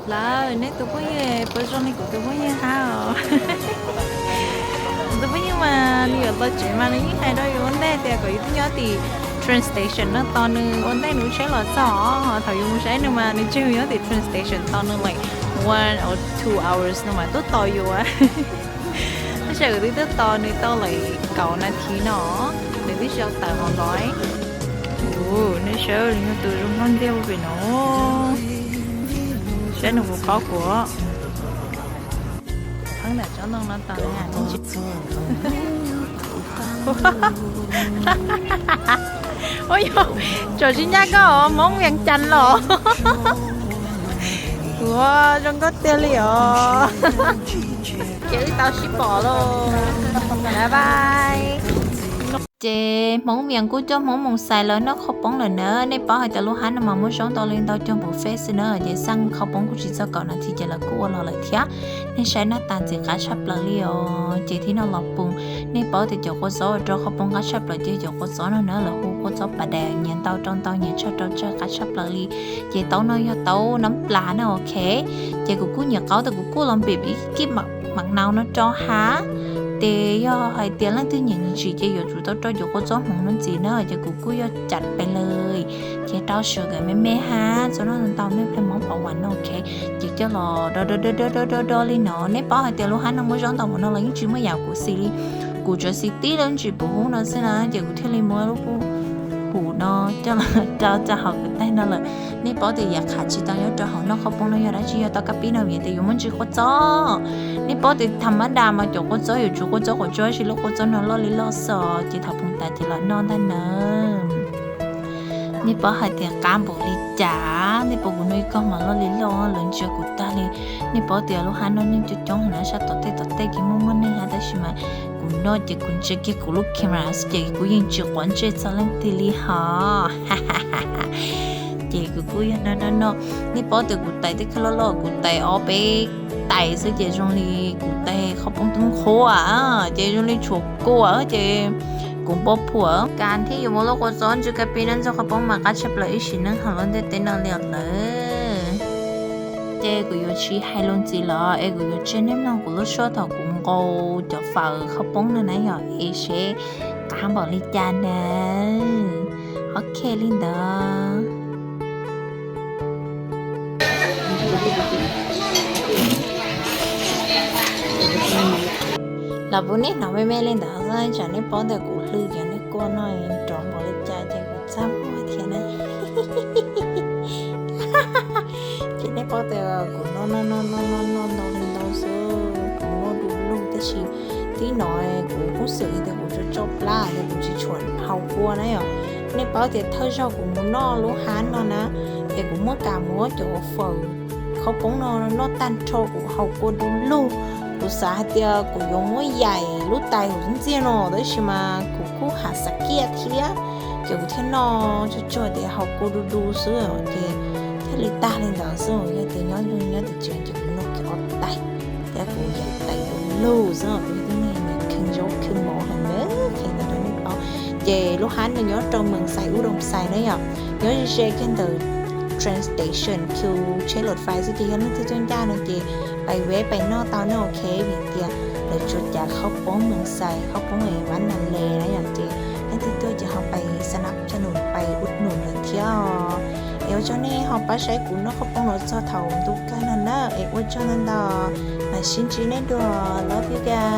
Lawm, neb tus phooj ywg puas zoo li kuv tus phooj ywg hab os? Kuv tus phooj ywg mas nws yuav tau tsev mas nws yeej hais rau yus ua ntej tias kom yus twb nyob tim train station no tos nws ua ntej nws tsheb los txog. Thaum yus mus saib nws mas nws tseem nyob tim train station tos nws like one or two hours no mas twb tos yus. Tab sis kuv twb twb tos nws tau like kaum nas this no, nws twb tsis tau tawm hauv los. Ua, nej saib nws yog tus zoo nkauj ntxiag ua pem no. Saib nws puas paub kuv. Pheej ntawm tsob ntoo no tos. Ua yog, tsom sib ncaj koj os, Hmoob Vias Cas los. Ua zoo nkauj tiag li os. Ces wb tau sib pom lauj. Bye bye. Ces Hmoob Vias kuj coj Hmoob Moos Xais lawv noj qhov poob lawm na. Nej paub hais tias lub hab no mas muaj zaub ntau li ntau cuag npum fej xwb na, ces xaj qhov poob kuj tsis txog kaum nas this ces lawv kuj ua los lawm thiab. Nej saib naj tas ntxim qab tshaj plaws li os. Ces thib no los pum, nej paub tias cov kua txob ua rau qhov poob qab tshaj plaws ces cov kua txob no na, lawv hu kua txob pas dais, nyias ntau rau ntau, nyias tsawg rau tsawg, qab tshaj plaws li. Ces taub no yog taub nab plas na, ok. Ces kuv kuj nyiam qaub tas kuv kuj los npem ib kib mam nau no rau hab. Ces yog hais tias leej twg nyiam ntsim ces yuav tsum tau rau cov kua txob hmoov no ntxiv na, ces kuv kuj yog cam pes lawm. Ces rau sugar me me hab txhua noj ntau, nej pheej Hmoob pom uas no, ok. Ces coj los do do do do do do li no. Nej paub hais tias lub hab no muaj zaub ntau mus no los yeej tsis muaj yam kuv xis li. Kuv tsuas xis tib lub ntsis puv hub no xwb na, ces kuv thiaj li muab lub hum no coj los rau rau hauv kuv taig no lawm. Nej paub tias yav qhav tsis tau nyob rau hauv noj qhov poob no yog dab tsi, yog tau kab pib no vim tias yuav muaj ntsis kua txob. Nej paub tias tham mab das mas cov kua txob yuav tsum kua txob quav tsuab, tab sis lub kua txob no loj li loj xwb, ces thaum poob tas ces los noj ntag na. Nej paub hais tias qab npaum li cas, nej paub kuv noj ib koj mas loj li loj, lawv ntsia kuv tag li. Nej paub tias lub hab no neeg coob coob heev na, sab tom tej tom tej ces muaj muaj neeg hab, tab sis mas kuv noj ces kuv ntsia kiag kuv lub camera xwb ces kuv yeej tsis quav ntsej txog leej twg li hos. Ces kuv kuj yog noj noj noj, nej paub tias kuv tais tej khawb loj loj, kuv tais ob peb tais xwb ces zoo li kuv tais qhov poob tub nqhuav, ces zoo li tshuav kua ces kuv npau phuam. Kas thiaj yuav muaj lub kua txob ntsw kab pib nab ntxog qhov poob mas qab tshaj plaws ib sim neej hauv lub ntiaj teb no li lawm. Ces kuv yuav tsis hais lus ntxiv lawm es kuv yuav tsa nej mloog kuv lub suab thaum kuv nqaus cov fawm qhov poob no na yom, es seb qab npaum li cas na. Ok li ntawd. Los pub nej hnov me me li ntawd xwb, tsam nej paub tias kuv hlwb cov nej kua no nrov npaum li cas ces kuv txaj muag thiab na. Ces nej paub tias kuv noj noj noj noj noj noj ntau li ntau xwb, kuv noj du lug tab sis tib no kuv kuj xwm tias kuv tso tso plab ces kuv tsis tshua haus kua na yom. Nej paub tias thawj zaug kuv mus noj lub hab no na, es kuv muab kas muab cov fawm qhov poob no noj tag nrho kuv haus kua du lug. Kuv xav hais tias kuv yuav muab yaim lub tais hauv ntxiag no tab sis mas kuv kuj hav xav kiaj thiab, ces kuv thiaj noj tsuag tsuag tias haus kua du du xwb ces thiaj li tag li ntawd xwb. Yog tias nyob nyob tim tsev ces kuv noj kiag ob tais thiab kuv yaim tais du lug xwb, kuv yog ib tug neeg kheev zaub kheev mov heev na, kheev ntawd rau nej paub. Ces lub hab no nyob rau Moos Xais, Ub Doo Xais na yom, nyob ze ze kiag ntawm train station, kiv tsheb lawv fais xwb ces yog leej twg tuaj ncaj no ces pais wb pais noj tau na, ok. Vim tias lawv tsuas cav qhov poob Moos Xais, qhov poob es Vas Nas Les na yom, ces leej twg tuaj ces ho pais xa nab cha num pais ub num lawm thiab. Es ua tsaug nej ho pab saib kuv noj qhov poob no txog thaum ntu kawg no na, es ua tsaug ntau ntau, mam sib ntsib nej dua, love you guys.